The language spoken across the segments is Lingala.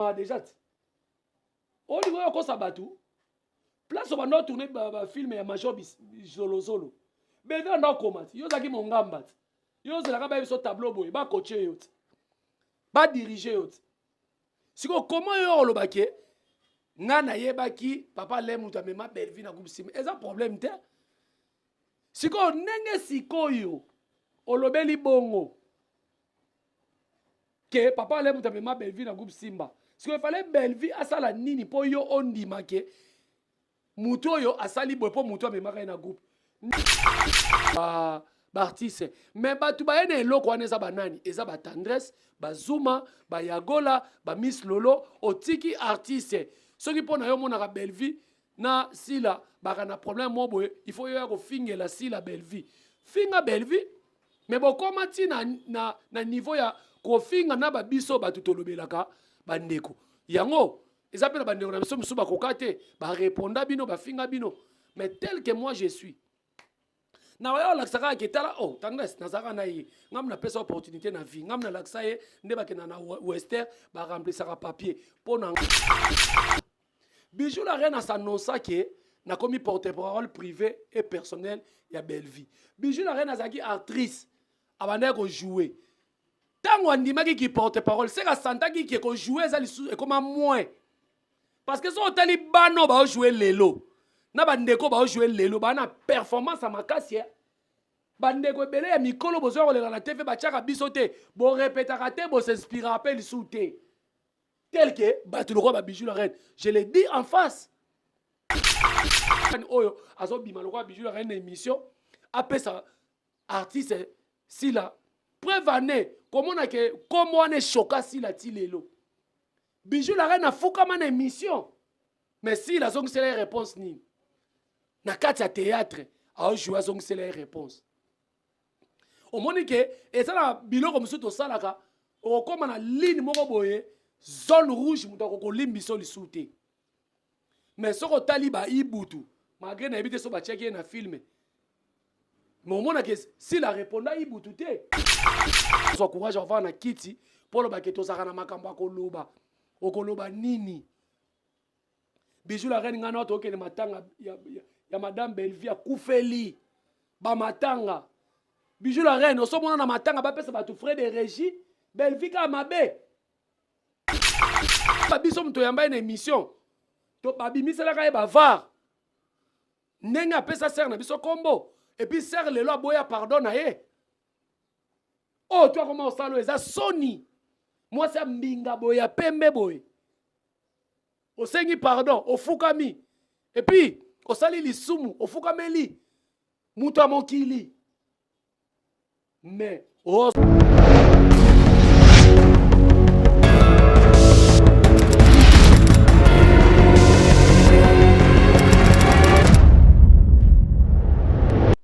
Déjà ti olingi oyo okosa bato place obanda otourne bafilme ya major zolozolo bebe anda okoma ti yo ozalaki mongamba ti yo ozelaka baye biso tableau boye bakoche yo ti badirige yo ti sikoyo koma yo oloba ke nga nayebaki papa le moto amema bellevue na groupe sima eza problème te. Sikoyo ndenge sikoyo olobeli bongo ke papa ale moto amema Bellevue na groupe Simba, sikoyo efale Bellevue asala nini mpo yo ondima ke moto oyo asali boye mpo moto amemaka ye na groupe baartiste? Mais bato baye na eloko wana eza banani? Eza batendresse, bazuma, bayagola, bamiss lolo. Otiki artiste soki mpo na yo omonaka Bellevue na Sila baka na problème moko boye, il faut yo ya kofingela Sila Bellevue. Finga Bellevue, mais bokoma ti na niveau ya kofinga na babiso bato tolobelaka bandeko. Yango eza mpe na bandeko na biso mosusu bakoka te, bareponda bino, bafinga bino. Mais tel que moi je suis, na oya olakisa kaka ke tala, oh tendresse nazalaka na ye, ngam napesa opportunité na vie, ngam nalakisa ye nde bakenda na wester baremplisaka papier mpo na Bijou la reine s'annonça ke nakomi porte-parole privé et personnel ya Bellevue. Bijou la reine azalaki actrice, abandaki kojouer. Ntango andimaki ki porte-parole, seka asantaki ke kojouer eza lisusu ekoma moins. Parce que soki otali bana oyo baojouer lelo na bandeko baojouer lelo, baa na performance ya makasi eh. Bandeko ebele ya mikolo bozoya kolela na TV, batiaka biso te, borepetaka te, bosinspiraka mpe lisusu te. Tel que bato lokola ba Bijou la reine, je le dis en face, oyo azobima lokola Bijou la reine na émission, apesa artiste Sila preuve ane komona ke kombo wana eshoka Sila ti lelo. Bijou la reine afukama na émission, mais Sila azongisela ye réponse nini? Na kati ya théâtre aojoue, azongisela ye réponse. Omoni ke eza na biloko mosusu tosalaka, okokóma na ligne moko boye, zone rouge, moto akokolimbisa lisusu te. Mais soki otali ba Ibutu, malgré nayebi te so batiaki ye na filme, mais omonake Sila reponda Ibutu te. Zwa courage, ovanda na kiti mpo olobake tozalaka na makambo ya koloba. Okoloba nini, Bijou la reine? Ngai na tokende matanga ya madame Bellevue, akufeli bamatanga. Bijou la reine, osomona na matanga bapesa bato frais de régie? Bellevue kaka mabe. Biso moto oyamba ye na émission to babimiselaka ye bavar ndenge apesa sere na biso kombo, et puis sere lelo aboya pardon na ye. Oyo to akoma kosala oyo eza soni. Mwasi ya mbinga boye, ya pembe boye, osengi pardon, ofukami, et puis osali lisumu, ofukameli moto ya mokili, mais oh.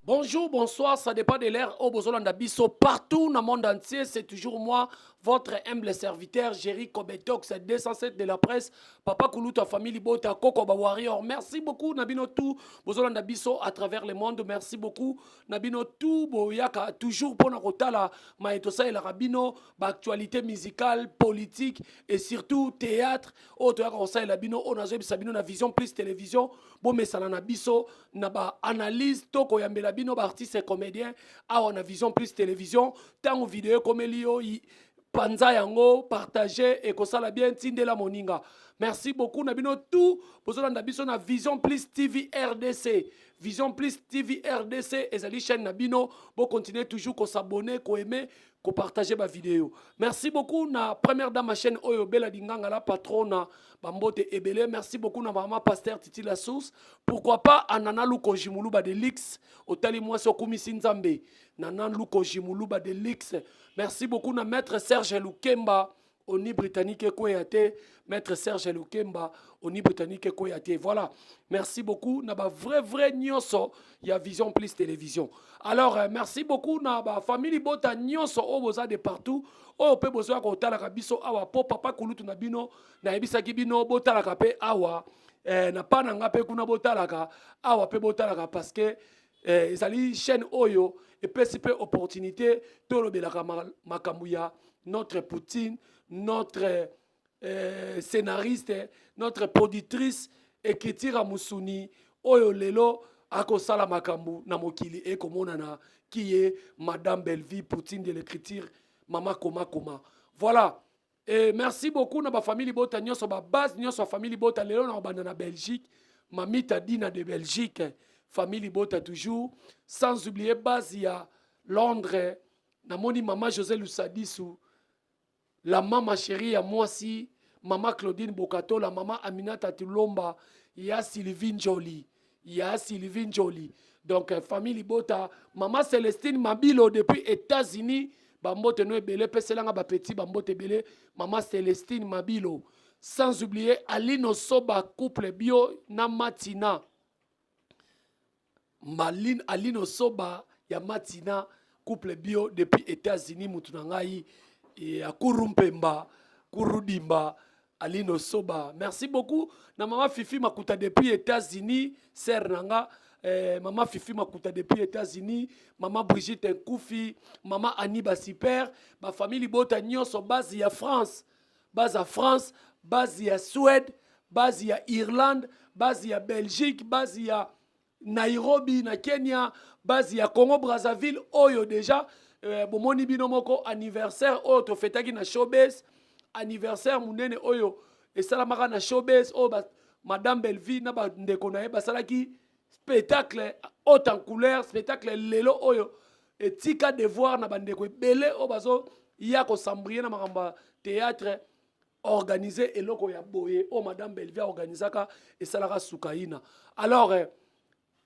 Bonjour, bonsoir, ça dépend de l'heure oyo bozolanda biso partout dans le monde entier. C'est toujours moi, votre humble serviteur, Jerry Kobetox, 207 de la presse, Papa Kuluta, famille Bota, Koko ba Warrior. Merci beaucoup, na bino tout, bozolanda biso à travers le monde. Merci beaucoup, na bino tout, boyaka, toujours pour na kotala, maetosa et la rabino, ba actualité musicale, politique et surtout théâtre. Oyo toyaka kosalela bino, oyo nazoyebisa bino na Vision Plus Télévision, bomesana na biso na ba analyse to koyambela bino ba artiste et comédien awa na Vision Plus Télévision. Ntango video ekomeli yo, panza yango, partage, ekosala bien, tindela moninga. Merci beaucoup na bino tout bozolanda biso na Vision Plus TV RDC. Vision Plus TV RDC ezali chaîne na bino. Bocontinue toujours kosabonner, koaimer, kopartage bavideo. Merci beaucoup na première dame ya chaîne oyo, Bela Dinganga, la patrona, bambote ebele. Merci beaucoup na mama pasteur Titi la Source. Pourquoi pas anana Lukoji Muluba de Lix, otali mwasi okumisi Nzambe, Nana Lukoji Muluba de Lix. Merci beaucoup na maître Serge Lukemba, oni britannique ekweya te. Maître Serge Lukemba, oni britannique ekweya te. Voilà, merci beaucoup na ba vrai vrai nyonso ya Vision Plus Télévision. Alors merci beaucoup na ba famille libota nyonso oyo boza de partout, oyo mpe bozoya kotalaka biso awa po papa kulutu na bino nayebisaki bino botalaka mpe awa, na pa na nga mpe kuna botalaka awa mpe botalaka, parce que ezali chaîne oyo epesi mpe opportunité tolobelaka makambo ya notre Poutine, notre Scénariste, notre productrice, écriture ya mosuni oyo lelo akosala makambo na mokili ekomonana, qui est Madame Bellevie Poutine de l'écriture, mama koma koma. Voilà. Et merci beaucoup na bafamille bota nyonso, babase nyonso ya famille bota. Lelo na kobanda na Belgique, Mamita Dina de Belgique, famille bota toujours, sans oublier base ya Londres. Namoni mama José Lusadisu, la mama chérie ya mwasi, mama Claudine Bokatola, mama Aminata Tulomba, ya Sylvie Njoli, ya Sylvie Njoli. Donc famille libota, mama Célestine Mabilo depuis États-Unis, bambote no ebele, epeselanga bapeti bambote ebele, mama Célestine Mabilo. Sans oublier Aline Osoba, couple bio na Matina Maline, Aline Osoba ya Matina, couple bio depuis États-Unis, mutu na ngai ya Kuru Mpemba, Kurudimba, Aline Osoba. Merci beaucoup na mama Fifi Makuta depuis États-Unis, sœur nanga, mama Fifi Makuta depuis États-Unis, mama Brigitte Nkufi, mama Annie Basiper, bafamille libota nyonso, base ya France, base ya France, base ya Suède, base ya Irlande, base ya Belgique, base ya Nairobi na Kenya, base ya Congo Brazzaville oyo déjà bomoni bino moko anniversaire oyo tofetaki na Showbase, anniversaire monene oyo esalamaka na Showbase oyo Madame Bellevie na bandeko na ye basalaki spectacle haute en couleur, spectacle lelo oyo etika devoir na bandeko ebele oyo bazoya kosambrie na makambo ya théâtre. Organiser eloko ya boye oyo Madame Bellevie aorganisaka esalaka sukaina. Alors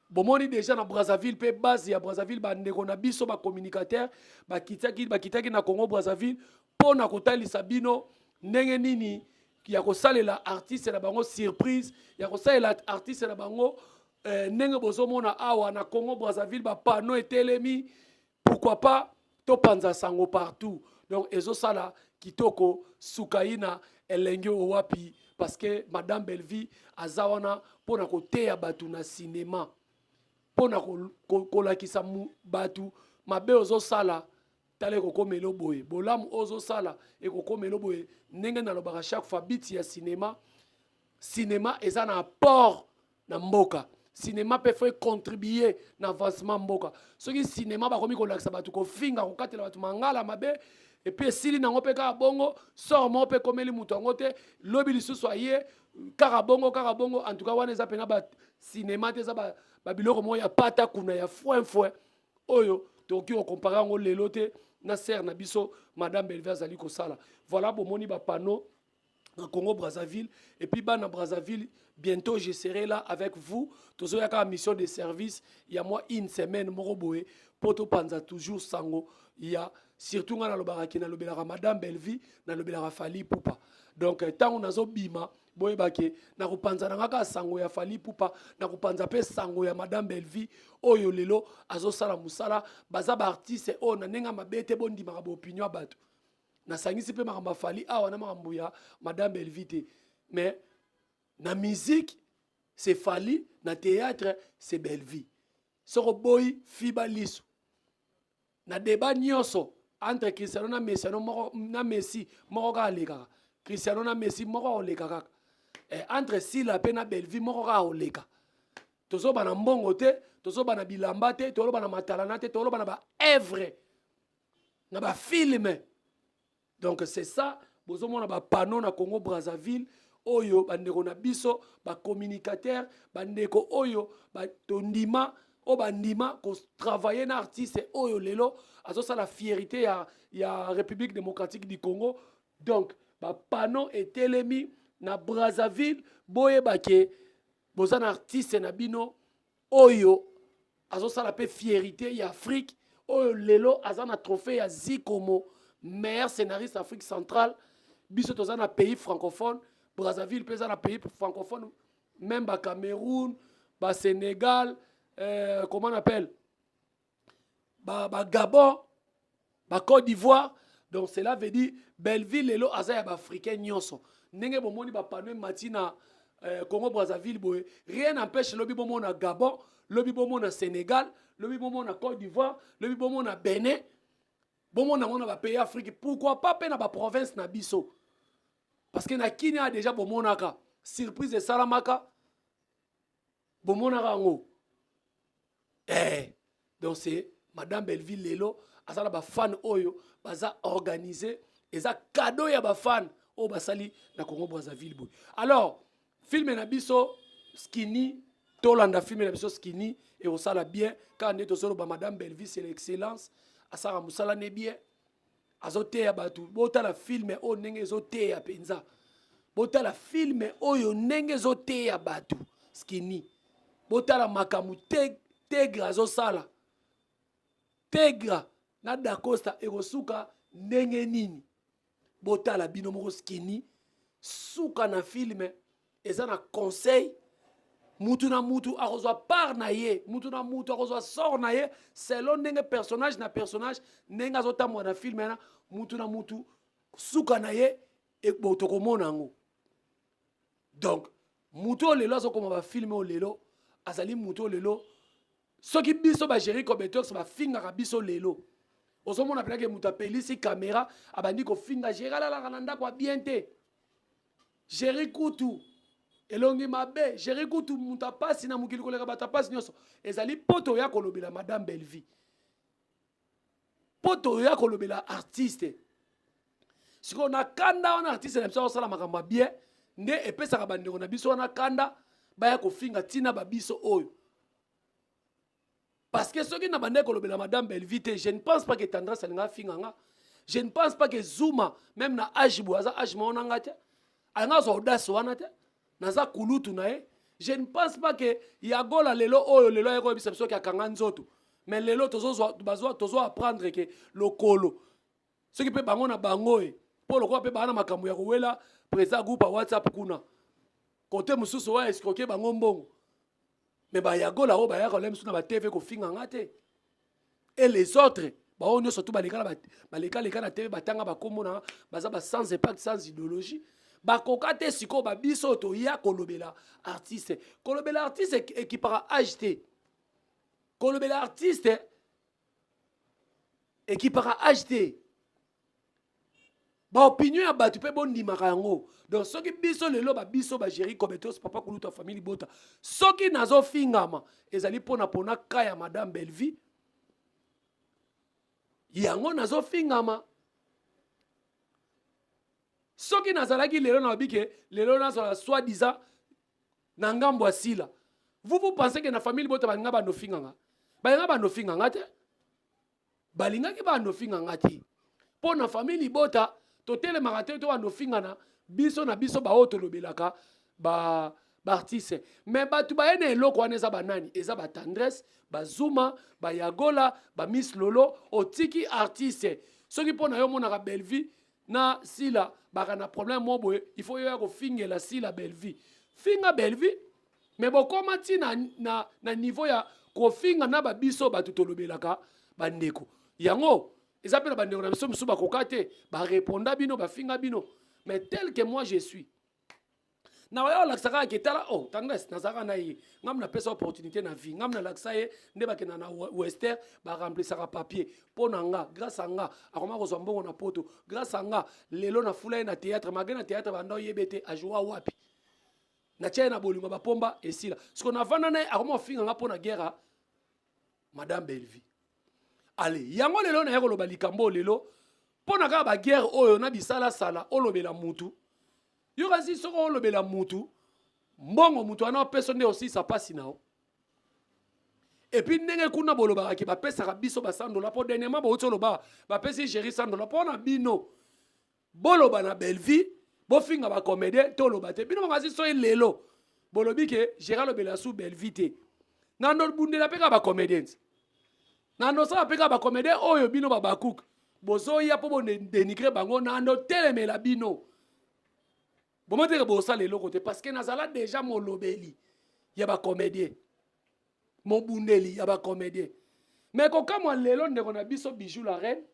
bomoni déjà na Brazzaville mpe base ya Brazzaville, bandeko na biso bacommunicateur bakitaki na Congo Brazzaville mpo na kotalisa bino ndenge nini ya kosalela artiste na bango surprise, ya kosalela artiste na bango ndenge bozomona awa na Congo Brazzaville bapano etelemi. Pourquoi pas topanza sango partout? Donc ezosala kitoko, sukaina elenge owapi, parce que Madame Bellevie aza wana mpona koteya bato na cinéma, mpona kolakisa bato mabe ozosala, tala ekokomela boye, bolamu oyo ozosala ekokomela boye. Ndenge nalobaka chaque fois, biti ya cinéma, cinéma eza na apport na mboka. Cinéma mpe faut econtribue na avancement mboka. Soki cinéma bakomi kolakisa bato kofinga, kokatela bato mangala mabe, et puis esili nango mpe kaka bongo, sort moko mpe ekomeli moto yango te, lobi lisusu aye kaka bongo, kaka bongo. En tout cas wana eza mpena bacinéma te, eza babiloko moko ya pata kuna ya foin oyo tokoki kocomparer yango lelo te na sœur na biso Madame Bellevie azali kosala. Voilà, bomoni bapano na Congo Brazzaville et puis bana Brazzaville, bientôt je serai là avec vous. Tozoyaka mission de service ya mwa une semaine moko boye mpo topanza toujours sango ya, surtout nga nalobaka ke nalobelaka Madame Bellevie, nalobelaka Fally Ipupa. Donc ntango nazobima, boyebake nakopanza na nga kaka sango ya Fally Ipupa, nakopanza mpe sango ya Madame Bellevie oyo lelo azosala mosala. Baza baartiste oyo na ndenge ya mabe te, bondimaka baopinion ya bato. Nasangisi mpe makambo ya Fally awa na makambo ya Madame Bellevie te, mais na musique c'est Fally, na théâtre c'est Bellevie. Soko boyi fiba liso na débat nyonso entre Cristiano na Messi, moko na Messi, moko kaka alekaka. Cristiano na Messi, moko akoleka kaka. Entre Sila mpe na Bellevie, moko kaka akoleka. Tozoba na mbongo te, tozoba na bilamba te, toloba na matalana te, toloba na baœuvre, na bafilm. Donc c'est ça, bozomona bapano na Congo Brazzaville oyo bandeko na biso bacommunicateur, bandeko oyo tondima, oyo bandima kotravailler na artiste oyo lelo azosala fierté ya République démocratique du Congo. Donc bapano etelemi na Brazzaville, boyeba ke boza na artiste na bino oyo azosala mpe fierté ya Afrique, oyo lelo aza na trophée ya Zikomo, meilleur scénariste Afrique centrale. Biso toza na pays francophone, Brazzaville mpe eza na pays francophone, même baCameroun, baSénégal, comment on appelle, baGabon, ba baCôte d'Ivoire. Donc cela veut dire Belleville lelo aza ya baafricain nyonso. Ndenge bomoni bapano emati na Congo Brazzaville boye, rien n'empêche lobi bomona Gabon, lobi bomona Sénégal, lobi bomona Côte d'Ivoire, lobi bomona Bénin, bomona yango na bapays Afrique. Pourquoi pas mpe na baprovince na biso? Parce que na Kini a déjà bomonaka surprise esalamaka, bomonaka yango. Eh, donc c'est Madame Belleville lelo aza na bafan oyo baza organisé, eza cadeau ya bafan oyo basali na Congo Brazzaville boye. Alors film na biso Skinny, tolanda film na biso Skinny, ekosala bien kaka nde tozoloba. Madame Belleville, c'est l'excellence, asalaka mosala ne bien, azoteya bato. Botala film oyo ndenge ezoteya mpenza, botala film oyo ndenge ezoteya bato. Skinny, botala makambo Tegra azosala. Tegra na Dacosta ekosuka ndenge nini? Botala bino moko Skinny, suka na film eza na conseil. Mutu na mutu akozwa part na ye, mutu na mutu akozwa sort na ye selon ndenge personnage na personnage ndenge azotambola na film wana. Mutu na mutu suka na ye tokomona yango. Donc mutu oyo lelo azokoma bafilm oyo lelo azali mutu oyo lelo, soki biso bagéri Cobetox bafingaka biso lelo, ozomona mpenake moto apelisi caméra, abandi kofinga Géri, alalaka na ndako ya bien te, Géri kutu elongi mabe, Géri kutu moto apasi na mokili koleka bato apasi nyonso. Ezali mpo toya kolobela Madame Bellevie, mpo toya kolobela artiste. Sikoyo na kanda wana, artiste na biso akosala makambo ya bien nde epesaka bandeko na biso wana kanda, baya kofinga ntina babiso oyo. Parce que soki na bandeki kolobela Madame Bellevie te, je ne pense pas que Tendresse alinga afinga nga. Je ne pense pas que Zuma, même na age boye, aza age moko na nga te, alinga azwa audace wana te, naza kulutu na ye. Je ne pense pas que Yagola lelo oyo lelo aye koyebisa biso ke akanga nzoto, mais lelo tozo apprendre ke lokolo soki mpe bango na bango e mpo lokola mpe baa na makambo ya kowela président groupe ya WhatsApp kuna kote mosusu oyo escroquer bango mbongo. Mais bayagola oyo bayaka ola misu na baTV kofinga nga te et les autres, baoyo nyonso tu balekaleka na TV, batanga bakombo na baza ba sans impact, sans idéologie, bakoka te. Sikoyo babiso oyo toya kolobela artiste, kolobela artiste ekipaka age te, kolobela artiste ekipaka age te. Baopinion ya bato mpe bondimaka yango. Donc soki biso lelo babiso bagéri Cobetos, papa kulutu ya famille libota, soki nazofingama, ezali mpona ka ya Madame Bellevie yango nazofingama. Soki nazalaki lelo na babike lelo nazala soi disant na ngambo ya Sila, vous, vous pensez que na famille libota balinga bandofinganga? Balinga bandofinganga te, balingaki bandofinganga te, mpo na famille libota totelemaka te to bandofingana biso na biso baoyo tolobelaka ba baartiste. Mais bato baye na eloko wana eza banani? Eza batendresse, bazuma, bayagola, bamiss Lolo. Otiki artiste, soki mpo na yo omonaka Bellevie na Sila baka na problème mo boye, il faut yo ya kofingela Sila Bellevie. Finga Bellevie, mais bokóma ti na niveau ya kofinga na babiso bato tolobelaka bandeko. Yango eza mpe na bandeko na biso mosusu bakoka te, bareponda bino, bafinga bino. Mais tel que moi je suis, na oyo olakisa kaka ke tala, oh, Tendresse nazalaka na ye, ngam napesa opportunité na vie, ngam nalakisa ye nde bakenda na wester, baremplisaka papier mpo na nga. Grâce a nga akoma kozwa mbongo na Poto. Grâce a nga lelo nafula ye na théâtre, malgré na théâtre banda oyebe te ajoua wapi, natia ye na bolingo bapomba esila. Siko navanda na ye, akoma kofinga nga mpo na guerre Madame Bellevie. Ale yango lelo naye koloba likambo lelo mpo na kaka baguerre oyo na bisalasala. Olobela mutu, yo kasi soki olobela mutu, mbongo mutu wana opesa nde osisa mpasi na yo. Et puis ndenge kuna bolobaka ke bapesaka biso basandola, mpo dernièrement bouti oloba bapesi Géri sandola mpo na bino boloba na Bellevie, bofinga bacomédien. Toloba te bino makasi. Soki lelo bolobi ke Géri alobela su Bellevie te, nando bundela mpe kaka bacomédiens, nando osala mpe kaka bacomédien oyo bino babakuke bozoya mpo bodénigrer bango, nando telemela bino. Bomo teke bosala eloko te, parce que nazala déjà molobeli ya bacomédien, mobundeli ya bacomédien. Mais kokamwa lelo ndeko na biso Bijou la Reine,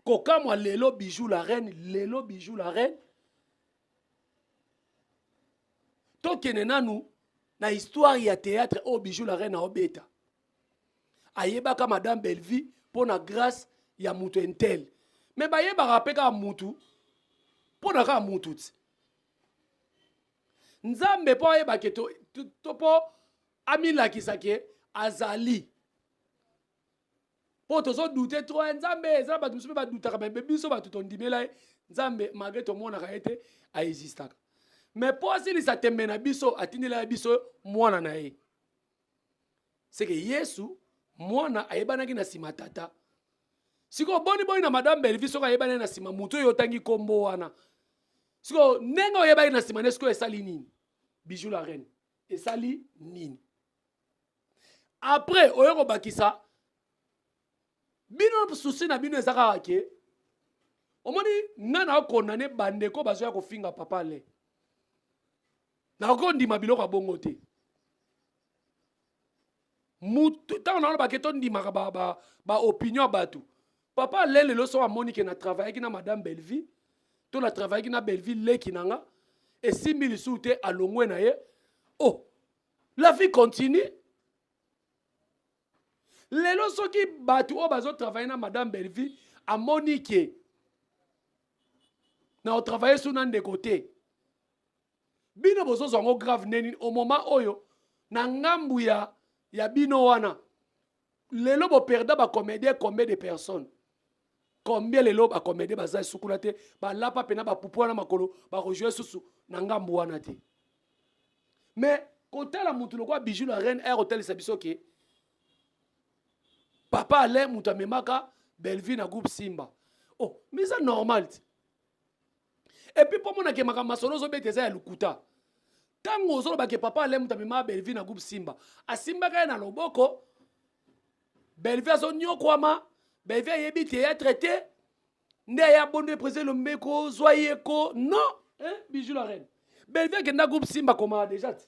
kokamwa lelo Bijou la Reine, lelo Bijou la Reine, tokende nanu na histoire ya théâtre oyo Bijou la Reine aobeta. Ayebaka Madame Bellevie mpo na grâce ya moto intel, mais bayebaka mpe kaka mutu. Mpo na kaka mutu ti. Nzambe mpo ayeba ke to, to, to mpo amilakisa ke azali. Mpo tozo doute trop eh, Nzambe eza bato mosusu mpe badutaka me biso bato tondimela ye Nzambe malgré tomonaka ye te aexistaka. Mais mpo asilisa tembe na biso atindela ye biso mwana na ye. Seke Yesu mwana ayebanaki na nsima tata. Sikoyo boni boni na madame Bellevue soki ayebani na nsima moto oyo otangi nkombo wana. Sikoyo ndenge oyebaki na nsima ne sikoyo esali nini? Bijou la reine esali nini? Après oyo kobakisa bino souci na bino eza kaka ke omoni nga na okondane bandeko bazoya kofinga papa le nakondima biloko ya bongo te. Mutu ntango naoloba ke tondimaka baopinion ya bato, papa ale lelo soki amoni ke na travaillaki na madame Bellevue to na travaillaki na Bellevue leki na nga esimbi lisusu te, alongwe na ye. Oh, la vie continue. Lelo soki bato oyo bazotravaille na madame Bellevue amoni ke na otravaille su na ndeko te, bino bozozwa yango grave nde nini? Au moment oyo na ngambu ya bino wana lelo boperda bacomédien combien de personnes, combien lelo bacomédien baza esukula te, balapa mpena bapupu wana makolo bakojoue susu na ngambu wana te. Mais kotala mutu lokola Bijou la reine aya kotalisa biso ke papa Alain mutu amemaka Bellevue na groupe Simba, oh mais eza normal ti. Et puis mpo monake makambo masolo ozobeta eza ya lokuta. Ntango ozoloba ke papa Alain mutu amemaka Bellevue na groupe Simba, asimbaka ye na loboko, Bellevue azonyokwama, Bellevue ayebi théâtre te, nde aya bondo président Lombeko zwa ye ko non hein, Bijou la reine Bellevue akenda groupe Simba komaka déjà ti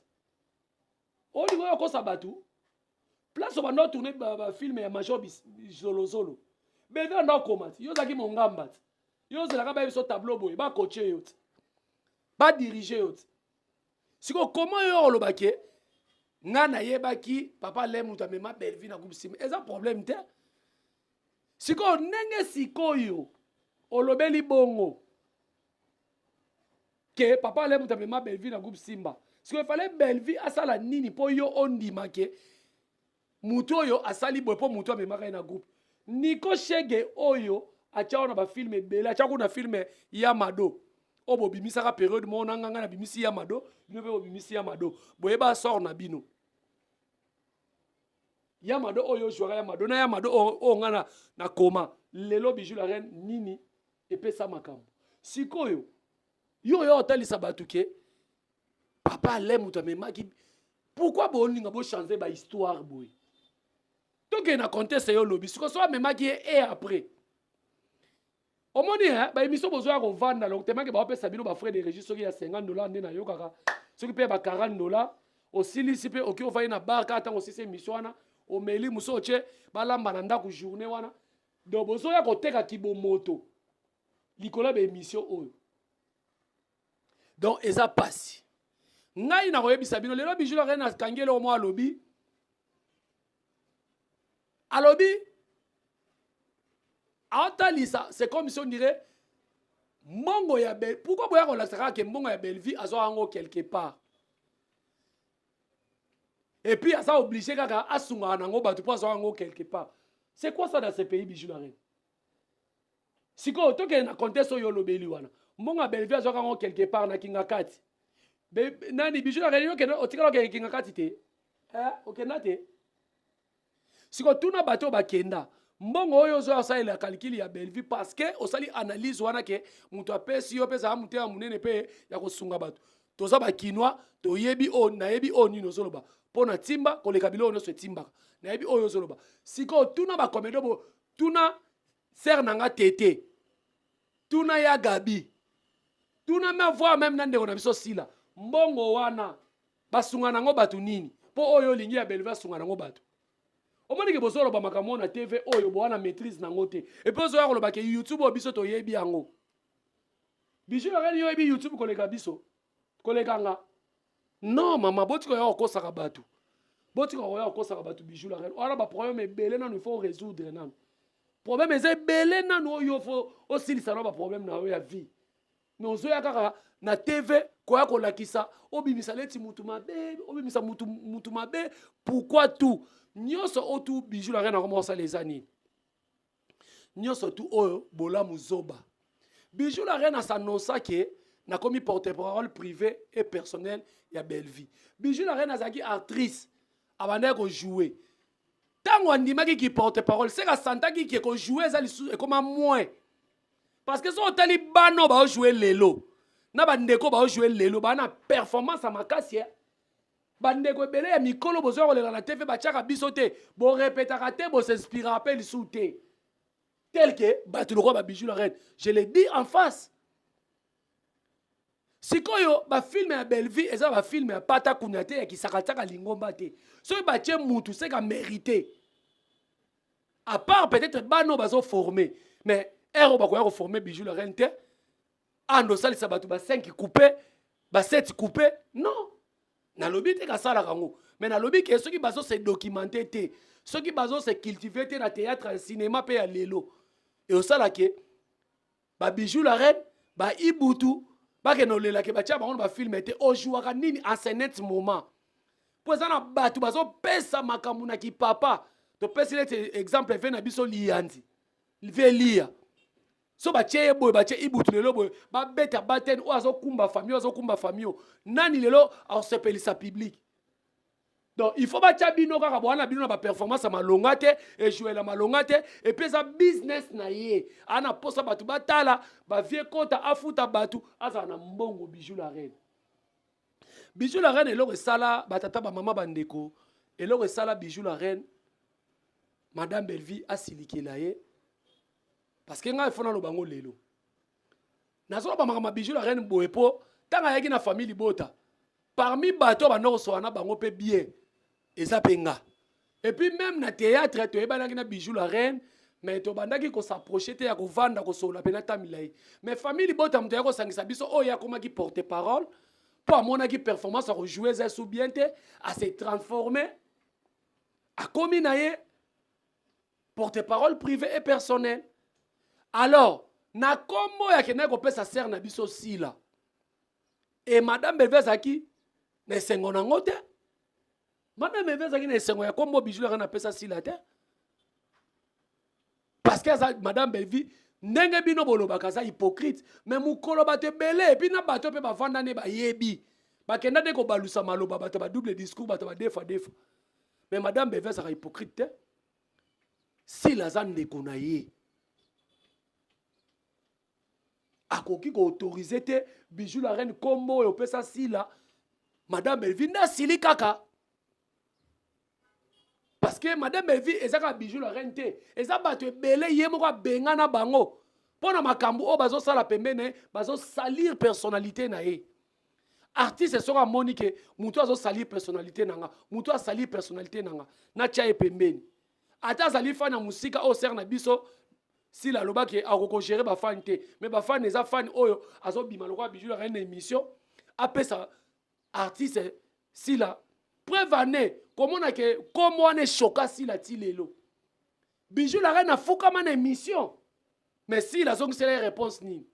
olingo oyo okosa bato place obanda otourne bafilme ya major zolozolo, Bellevue anda okoma ti yo ozalaki mongamba ti yo ozelaka bayebi so tableau boye bakoche yo ti badirige yo ti. Sikoyo koma yo oloba ke nga nayebaki papa le moto amema Bellevue na groupe Simba, eza problème te. Sikoyo ndenge sikoyo olobeli bongo ke papa le moto amema Bellevue na groupe Simba, sikoyo efale Bellevue asala nini mpo yo ondima ke moto oyo asali boye mpo moto amemaka ye na groupe? Nico Shege oyo atya wana bafilme ebele, atya kuna filme ya Mado oyo bobimisaka periode moko na nganga nabimisi ya Mado, bino mpe bobimisi ya Mado, boyeba sort na bino. Ya Mado oyo ozwaka ya Mado na ya Mado oyo nga na koma lelo Bijou la reine nini epesa makambo. Sikoyo yo oyo otalisa bato ke papa ale moto amemaki, pourquoi bolinga bochange bahistoire boye? Tokende na conteste yo olobi sikoyo so amemaki ye e après omoni baémission bozoya kovanda temake baopesa bino bafrais de régie soki ya 50 $ nde nayokaka, soki mpe ya ba 40 $, osilisi mpe oki ofai na bar kaka ntango osilisi émission wana, omeli mosu otie balamba na ndako journée wana. Donc bozoya koteka kibomoto likolo ya baémission oyo, donc eza pasi. Ngai nakoyebisa bino lelo Bijou la reine akangi eloko moko, alobi aotalisa, c'est comme si on dirait mbongo ya Belle. Pourquoi boya kolakisa kaka ke mbongo ya Bellevue azwa yango quelque part et puis aza obligé kaka asungaka nango bato mpo azwa yango quelque part? C'est quoi ça dans ce pays, Bijou la reine? Sikoyo tokende na contexte oyo olobeli wana, mbongo ya Bellevue azwaka yango quelque part na kinga kati. Nani Bijou la reine okende otikala okende kinga kati te, eh, okenda te. Sikoyo tuna bato oyo bakenda, mbongo oyo ozoya osalela calcul ya Bellevue parce que osali analyse wana ke moto apesi yo mpe ezala motema monene mpe ya kosunga bato. Toza bakinois, toyebi oyo nayebi oyo nini ozoloba mpo na timba koleka biloko nyonso etimbaka, nayebi oyo ozoloba. Sikoyo tuna bacomédien bo tuna sere na nga tete, tuna ya Gabi, tuna me voir même na ndeko na biso Sila, mbongo wana basunga nango bato nini? Mpo oyo olingi ya Bellevue asunga nango bato, omonike bozoloba makambo na TV oyo boa na maîtrise nango te. Et puis ozoya koloba ke YouTube oyo biso toyebi yango. Bijou la reine, yo oyebi YouTube koleka biso, koleka nga? Non mama, botika oya kokosaka bato, botika koya kokosaka bato. Bijou la reine wana baproblème ebele nanu il faut résoudre nanu, problème eza ebele nanu oyo faut osilisa na baproblème na yo ya vie. Mais ozoya kaka na TV koya kolakisa, obimisa leti mutu mabe, obimisa mutu, mutu mabe. Pourquoi tout nyonso oyo tu Bijou la Reine akoma kosala eza nini? Nyonso tu oyo bolamu zoba. Bijou la Reine asannonça ke nakomi porte-parole privé et personnel ya Bellevie. Bijou la Reine azalaki actrice, abandaki kojouer. Ntango andimaki ki porte-parole, seka asantaki ke kojouer eza lisusu ekoma moins, parce que soki otali bana oyo baojouer lelo na bandeko baojouer lelo, baa na performance ya makasi. Bandeko ebele ya mikolo bozwa kolela na TV, batiaka biso te, borepetaka te, bosinspiraka mpe lisusu te, tel que bato lokola baBijou la Reine. Je le dis en face. Sikoyo bafilm ya Bellevie eza bafilm ya pata kuna te, ya kisakatiaka lingomba te. Soki batie mutu, seka mérité, à part peut-être bana oyo bazoforme. Mais ere oyo bakoya koforme Bijou la Reine te, ando osalisa bato ba 5 coupe, ba 7 coupe. Non, nalobi te kasalaka yango, mais nalobi ke soki bazose documenter te, soki bazose cultiver te na théâtre, ya cinéma mpe ya lelo, eosala ke baBijou la Reine, baibutu bakende olelake, batia bango na bafilm te. Ojouaka nini en ce net moment? Mpo eza na bato bazopesa makambo na kipapa. Topesi neti exemple ve na biso Liyanzi, ve Lia. So batie ye boye, batie Ibutu lelo boye, babeta batene oyo azokumba famille, oyo azokumba famille oyo nani lelo akosepelisa public? Donc il faut batia bino kaka bwana bino na baperformance ya malonga te, ejouela malonga te. Et puis eza business na ye, ana posa bato batala bavie kota, afuta bato, azala na mbongo. Bijou la Reine, Bijou la Reine, eloko esala batata, bamama, bandeko, eloko esala Bijou la Reine, Madame Bellevie asilikela ye, parce que ngai fo naloba yango lelo, nazoloba makambo ya Bijou la Reine boye, mpo ntango ayaki na famille libota, parmi bato banda kosola na bango mpe bien eza mpe nga. Et puis même na théâtre toyebanaki na Bijou la Reine, mais tobandaki kos'approcher te ya kovanda kosolola mpe na ta milai. Mais famille libota, moto ya kosangisa biso oyo akomaki porte parole mpo amonaki performance ya kojouer eza su bien te, ase transforme, akomi na ye porte-parole privé et personnel. Alors na nkombo oyo akendaki kopesa sœur na biso Sila, e Madame Bellevie azalaki na esengo nango te. Madame Bellevie azalaki na esengo ya nkombo Bijou yaka napesa Sila te, parce que aza Madame Bellevie, ndenge bino bolobaka, aza hypocrite. Mais mokolo bato ebele, et puis na bato mpe bavanda nde bayebi, bakenda nde kobalusa maloba, bato badouble discours, bato badefa defa. Mais Madame Bellevie azalaka hypocrite te. Sila aza ndeko na ye, akoki koautoriser te Bijou la Reine nkombo oyo opesa Sila. Madame Bellevie nde asili kaka, parce que Madame Bellevie eza kaka Bijou la Reine te, eza bato ebele ye moko abenga na bango mpo na makambo oyo bazosala pembeni na ye, bazosalir personnalité na ye. Artiste soki amoni ke motu azosalir personnalité na nga, motu asalir personnalité na nga, natia ye pembeni, ata azali fan ya mosika. Oyo sœur na biso Sila alobaki akokogérer bafani te, mais bafani eza fani oyo azobima lokola Bijou la Reine na émission, apesa artiste Sila preuve ane komona ke kombo wana eshoka Sila ti lelo. Bijou la Reine afukama na émission, mais Sila azongisela ye réponse nini?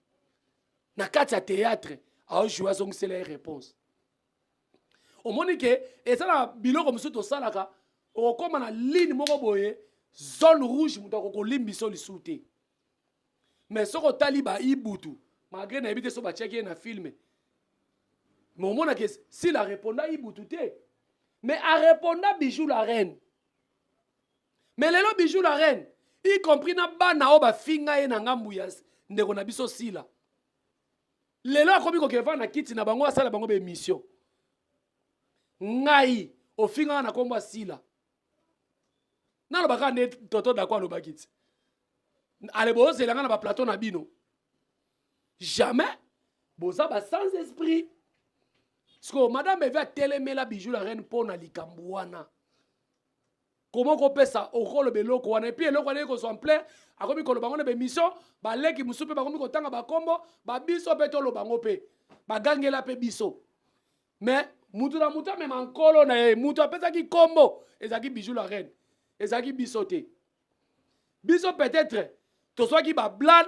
Na kati ya théâtre aojoue, azongisela ye réponse. Omoni ke eza na biloko mosusu tosalaka, okokóma na ligne moko boye, zone rouge, moto akokolimbisa lisusu te. Mais soki otali baibutu, malgré nayebi te so batiaki ye na film, mais omonake Sila areponda Ibutu te, mais areponda Bijou la Reine. Mais lelo Bijou la Reine, y compris na bana oyo bafinga ye na ngambu ya ndeko na biso Sila, lelo akomi kokeva na kiti na bango, asala bango baémission. Ngai ofingaka na nkombo ya Sila, nalobaka nde toto dako alobaki ti ale bozelanga na baplateau na bino, jamais boza ba sans esprit. Sikoyo Madame Eve atelemela Bijou la Reine mpo na likambo wana. Koma kopesa okoloba eloko wana, et puis eloko wana ekozwa plein, akomi koloba ngo na baémission. Baleki mosusu mpe bakomi kotanga bakombo babiso mpe, toloba yango mpe bagangela mpe biso. Mais mutu na mutu amema nkolo na ye. Mutu apesaki kombo ezalaki Bijou la Reine, ezalaki biso te. Biso peut-être tozwaki bablane.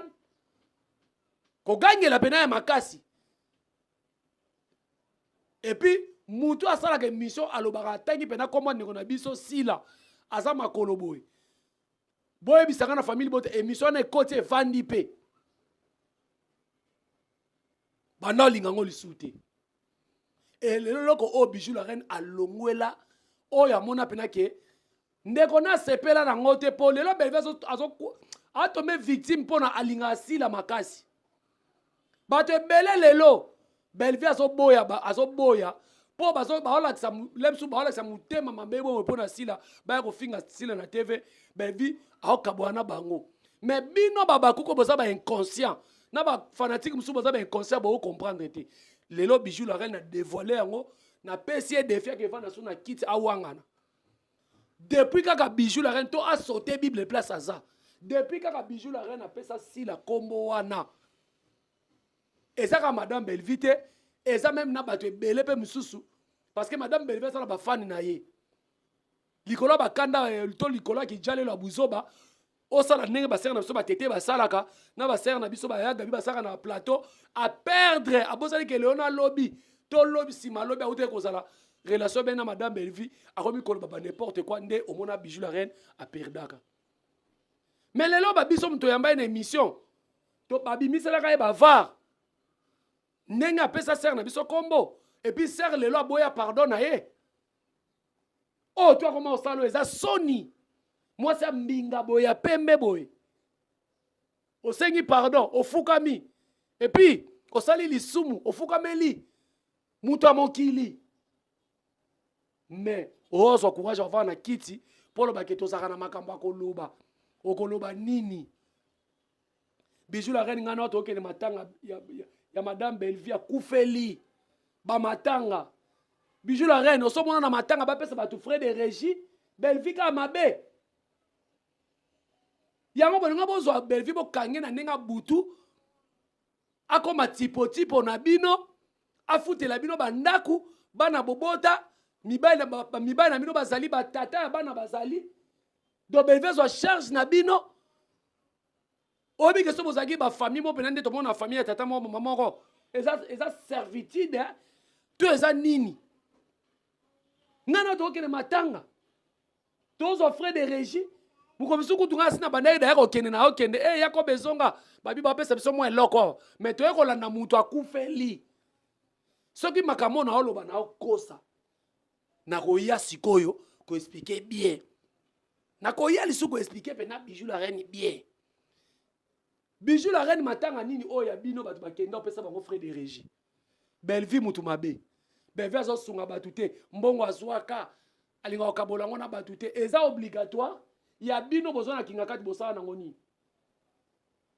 Kogangela pena ya makasi. Et puis mutu asalaka émission alobaka atangi pena kombo ndeko na biso Sila aza makolo boye. Boyebisanga na famille bote émission wana ekoti evandi pe. Banda olinga ngo lisusu te. E lelo eloko oyo Bijou la reine alongwela oyo amona pena ke ndeko nasepela nango te mpo lelo Bellevue atombe victime mpo na alingaka Sila makasi. Bato ebele lelo Bellevue azoboya, azoboya mpo baolakisa lemsu, baolakisa motema mabe bongo mpo na Sila, baya kofinga Sila na TV. Bellevue aokabwana na bango. Mais bino babakuko boza ba inconscient na ba fanatique mosusu boza ba inconscient, bo comprendre te. Lelo Bijou la reine a dévoilé yango, napesi ye défi ake evanda so na kiti awangana. Depuis kaka Bijou la reine to a sauté Bible place aza. Depuis kaka Bijou la reine apesa Sila kombo wana, eza kaka madame Bellevue te, eza même na bato ebele mpe mosusu, parce que madame Bellevue asala bafani na ye likolo ya bakanda to likolo ya kijalelo ya buzoba. Osala ndenge basere na biso batete basalaka na basere na biso bayagabi basalaka na plateau, aperdre abosani ke lelo nalobi to lobi nsima alobi awutaki kozala relation be na madame Bellevue, akomi koloba ba n'importe quoi. Nde omona Bijou la reine aperdaka. Mais lelo babiso moto oyamba ye na émission to babimiselaka ye bavar ndenge apesa sere na biso kombo, et puis sere lelo aboya pardon na ye. Oyo to akoma kosala oyo eza soni. Mwasi ya mbinga boye ya pembe boye, osengi pardon, ofukami, et puis osali lisumu, ofukameli moto ya mokili, mais ozwa courage ovanda na kiti mpo olobake tozalaka na makambo ya koloba. Okoloba nini, Bijou la reine? Ngai na tokende matanga ya madame Bellevue, akufeli bamatanga. Bijou la reine, osomona na matanga bapesa bato frais de régie? Bellevue kaka mabe yango. Bolinga bozwa Bellevue, bokange na ndenge abutu akoma tipo-tipo na bino, afutela bino bandako, bana bobota, mibali na bino bazali batata ya bana bazali. Donc Bellevue azwa charge na bino. Oyebi ke so bozalaki bafamille mo mpena nde tomona famille ya tata moko mama moko, eza servitude to eza nini? Ngai na tokokende matanga, tozwa frais de régie. Mokomi kutu ngai asi na bandaki daya kokende na okende e yakob ezonga babi bapesa biso mwa eloko awa, mais toye kolanda moto akufeli. Soki makambo na oloba na okosa, nakoya sikoyo koexpliquer bien, nakoya lisusu koexpliquer mpe na Bijou la reine bien. Bijou la reine, matanga nini oyo ya bino bato bakenda opesa bango frais de régie? Bellevue mutu mabe. Bellevue azosunga bato te. Mbongo azwaka, alingaka kokabola yango na bato te. Eza obligatoire ya bino bozwa na kinga kati, bosala nango nini?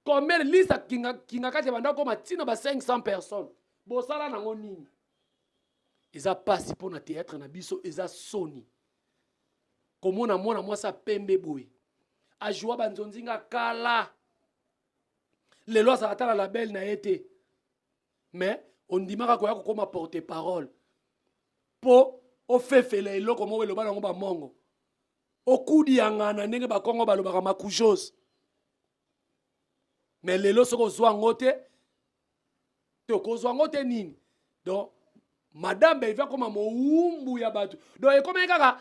Combien liste kinga, kinga kati ebanda koma ntina ba 500 personnes, bosala nango nini? Eza pasi mpo na théâtre na biso. Eza soni komona mwana mwasi apembe boye ajua banzonzinga kala, lelo azala tala label na ye te, mais ondimaka koya kokóma porte parole mpo ofefela eloko moko eloba nango bamongo okudi yangana ndenge bakongo balobaka makujose. Mais lelo soki ozwa yango te, tokozwa yango te nini? Donc madame Bellevue akoma mowumbu ya bato. Donc ekomaki kaka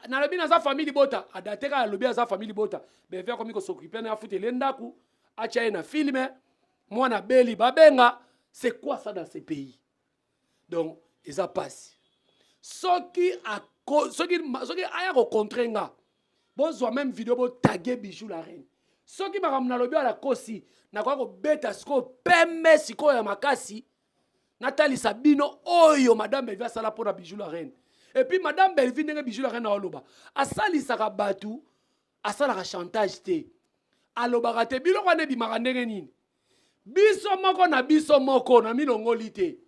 nalobi naza famille libota, adate kaka alobi aza famille libota. Bellevue akomi kos'occuper na afuteli ye ndako, atya ye na film, mwana beli babenga. C'est quoi ça dans ce pays? Donc eza pasi. Soki aya kocontrer nga, bozwa même video, botage Bijou la reine. Soki makambo nalobi ala kosi, nakoya kobeta sikoyo pembe sikoyo ya makasi, natalisa bino oyo madame Bellevue asala mpo na Bijou la reine. Et puis madame Bellevue, ndenge Bijou la reine aoloba, asalisaka bato, asalaka chantage te, alobaka te. Biloko wana ebimaka ndenge nini? Biso moko na biso moko na milongoli te.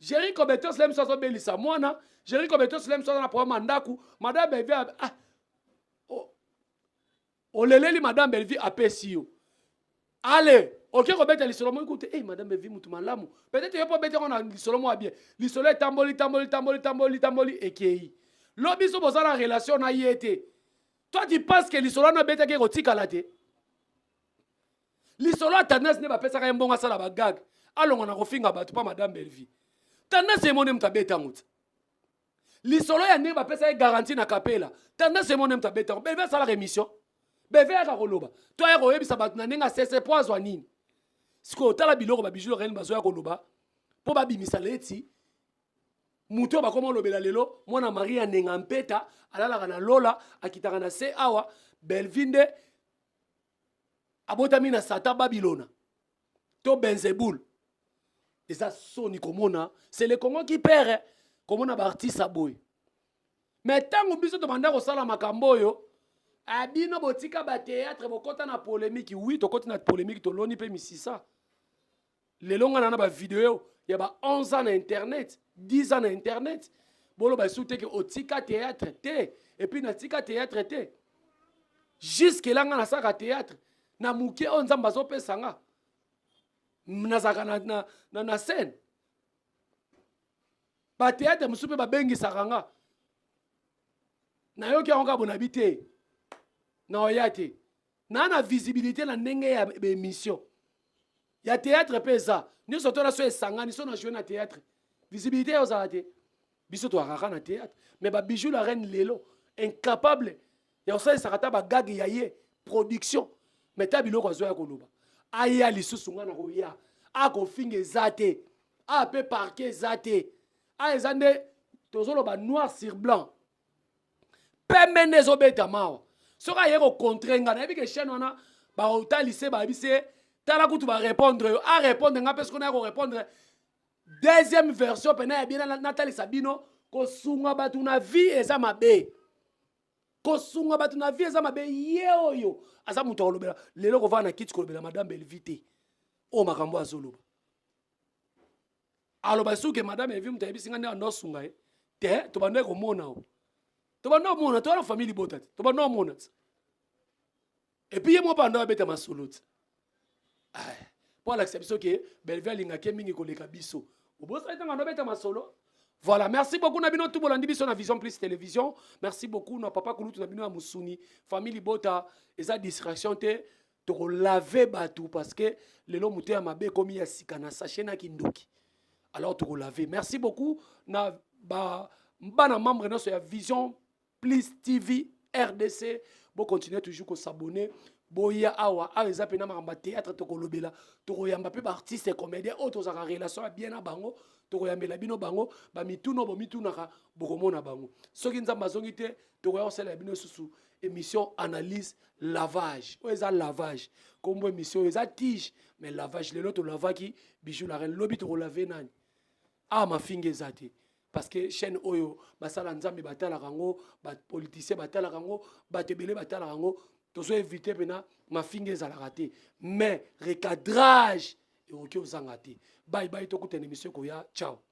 Jerry Kobetos le mosu azobelisa mwana. Jerry Kobetos le mosu aza na problème ya ndako. Madame Bellevue, ah, oleleli madame Bellevue, apesi yo ale, oke kobeta lisolo moko te. Hey, madame Bellevue mutu malamu, peut-être yo mpo obeti yango na lisolo moko ya bien. Lisolo etamboli, tamboli, tamboli, tamboli, tamboli, ekei. Lobi so boza na relation na ye te, toi tu penses que lisolo wana obetaki ekotikala te? Lisolo ya tendance nde bapesaka ye mbongo asala bagag, alongwa na kofinga bato mpa Madame Bellevie. Tendance ye mone moto abetango ti. Lisolo ya ndenge bapesa ye garantie na kapela, tendance ye mone moto abetango. Bellevie asalaka émission, Bellevie ayaka koloba to aya koyebisa bato na ndenge asese po azwa nini. Sikoyo tala biloko babiju Lorraine bazoya koloba mpo babimisa leti moto oyo bakoma olobela lelo. Mwana Marie ya Nenga Mpeta alalaka na lola, akitaka na se awa. Bellevie nde abotami na Satan, Babilona to Benzebul. Eza soni komona, c'est le Congo qui perd, komona baartiste aboye. Mais ntango biso tobanda kosala makambo oyo, abino botika bathéâtre, bokɔta na polémique. Oui, tokɔti na polémique, toloni mpe misisa. Lelo nga na bavideo ya ba 11 ans na internet, 10 ans na internet, boloba esu te ke otika théâtre te. Et puis natika théâtre te, jusque là nga nasalaka théâtre na moke oyo Nzambe azopesa nga. Nazalaka na scène, bathéâtre mosusu mpe babengisaka nga. Nayoki yango kaka bonabi te, naoya te. Naa na visibilité na ndenge ya baémission ya théâtre mpe eza nyonso to na so esangani so na joue na théâtre, visibilité ozala te. Biso toakaka na théâtre, mais babijou la reine lelo incapable ya kosalisaka ata bagage ya ye production. Mais ta biloko azoya koloba, aya lisusu, nga na koya akofinga eza te, a mpe parke eza te. A eza nde tozoloba noir sur blanc, pembe nde ezobeta mawa. Soki aye kocontre nga, nayebi ke chaîne wana baotalise, bayebi se tala kutu barépondre yo, arépondre nga mpe. Soki naya korépondre deuxième version pena ya bien, natalisa bino kosunga bato na vie eza mabe, kosunga bato na vie eza mabe. Ye oyo aza moto akolobela lelo, kovanda na kiti kolobela Madame Belvi te. Oyo makambo azoloba, aloba soki Madame Belvi moto ayebisi nga nde andosunga ye te. Tobanda komona o, tobanda omona, towana famille libota te, tobanda omona te. Et puis ye moko mpe ando abeta masolo te mpo alakisa biso ke Belvi alingaki mingi koleka biso. Obosali ntango ando abeta masolo. Voilà, merci beaucoup na bino tout bolandi biso na Vision Plus Télévision. Merci beaucoup na papa kulutu na bino ya musuni. Famille libota, eza distraction te. Tokolave bato parce que lelo moto ya mabe ekomi ya sika na sachet na kindoki. Alors tokolave. Merci beaucoup na ba bana membre nyonso ya Vision Plus TV RDC. Bo continuer toujours ko s'abonner. Boya awa, awa eza pena makambo ya théâtre tokolobela, tokoyamba mpe baartiste comédien oyo tozalaka relation ya bien na bango, tokoyambela bino bango. Bamituna bomitunaka, bokomona bango. Soki Nzambe azongi te, tokoya kosalela bino lisusu émission analyse lavage. Oyo eza lavage, kombo émission oyo eza tige, mais lavage. Lelo tolavaki Bijou la reine, lobi tokolave nani? Awa mafinga eza te, parce que chaîne oyo basala Nzambe batalaka yango, bapoliticien batalaka yango, bato ebele batalaka yango. Tozo évite mpena mafinga ezalaka te, mais recadrage ekoki ozanga te. Bye bye, tokutana émission ekoya. Ciao.